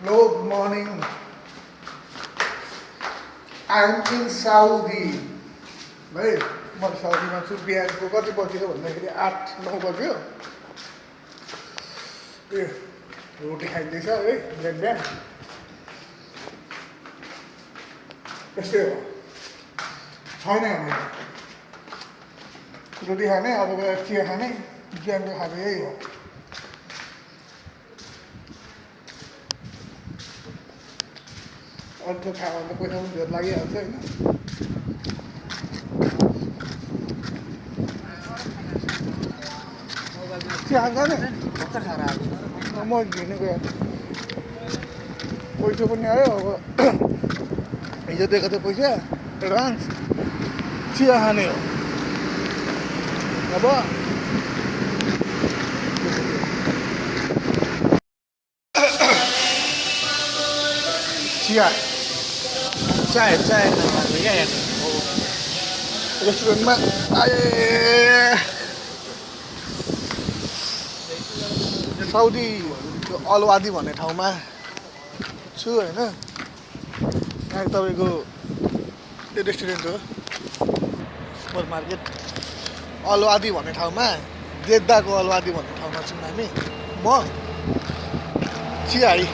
Good morning. I'm in Saudi. भाइ म साउदीमा छु बिहानको कति बज्यो भन्दाखेरि 8-9 बज्यो ए रोटी खाइँदैछ है बिहान बिहान यस्तै हो छैन भने रोटी खाने अब गएर चिया खाने बिहानको खाने यही हो अन्त खायो भने त पैसा पनि धेर लागिहाल्छ होइन चिया खान्छ नि म हिँड्नु गयो पैसा पनि आयो अब हिजो दिएको थियो पैसा एडभान्स चिया खाने हो अब चिया चाय क्या रेस्टुरेन्टमा आए साउदी त्यो अलवादी भन्ने ठाउँमा छु होइन यहाँ तपाईँको त्यो रेस्टुरेन्ट हो सुपर मार्केट अलवादी भन्ने ठाउँमा जेद्दाको अलवादी भन्ने ठाउँमा छौँ हामी म चिया है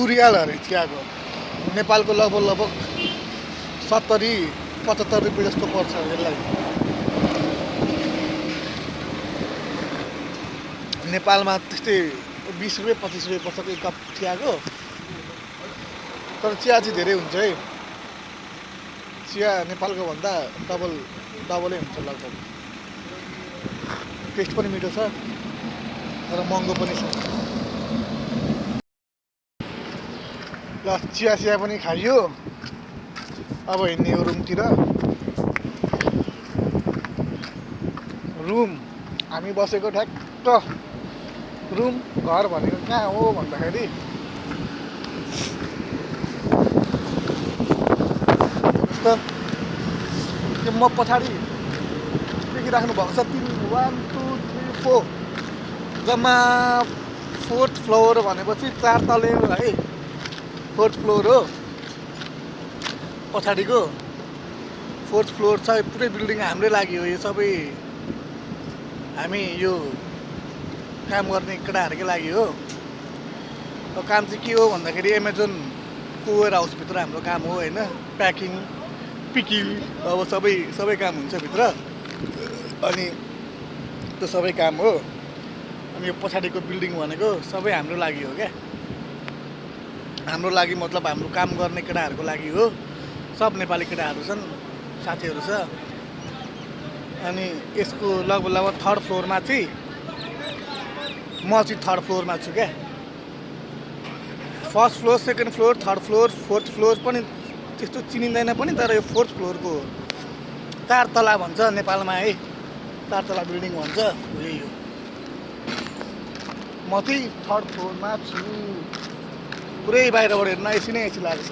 टुरियाल अरे चियाको नेपालको लगभग 70-75 रुपियाँ जस्तो पर्छ यसलाई नेपालमा त्यस्तै 20 रुपियाँ 25 रुपियाँ पर्छ एक कप चियाको तर चिया चाहिँ धेरै हुन्छ है चिया नेपालको भन्दा डबलै हुन्छ लगभग टेस्ट पनि मिठो छ तर महँगो पनि छ ल चिया पनि खाइयो अब हिँड्ने हो रुमतिर रुम हामी बसेको ठ्याक्क रुम घर भनेको कहाँ हो भन्दाखेरि त्यो म पछाडि देखिराख्नु भएको छ 1 2 3 4 जम्मा 4th फ्लोर भनेपछि 4 तले है 4th फ्लोर हो पछाडिको 4th फ्लोर छ पुरै बिल्डिङ हाम्रै लागि हो यो सबै हामी यो काम गर्ने केटाहरूकै लागि हो अब काम चाहिँ के हो भन्दाखेरि एमाजोनको वेयर हाउसभित्र हाम्रो काम हो होइन प्याकिङ पिकिङ अब सबै काम हुन्छ भित्र अनि त्यो सबै काम हो अनि यो पछाडिको बिल्डिङ भनेको सबै हाम्रो लागि हो क्या हाम्रो लागि मतलब हाम्रो काम गर्ने केटाहरूको लागि हो सब नेपाली केटाहरू छन् साथीहरू छ अनि यसको लगभग 3rd फ्लोरमा चाहिँ म चाहिँ 3rd फ्लोरमा छु क्या 1st floor 2nd floor 3rd floor 4th floor पनि त्यस्तो चिनिँदैन पनि तर यो 4th फ्लोरको 4 तला भन्छ नेपालमा है 4 तला बिल्डिङ भन्छ यही हो म चाहिँ 3rd फ्लोरमा छु पुरै बाहिरबाट हेर्न एसी नै एसी लाग्छ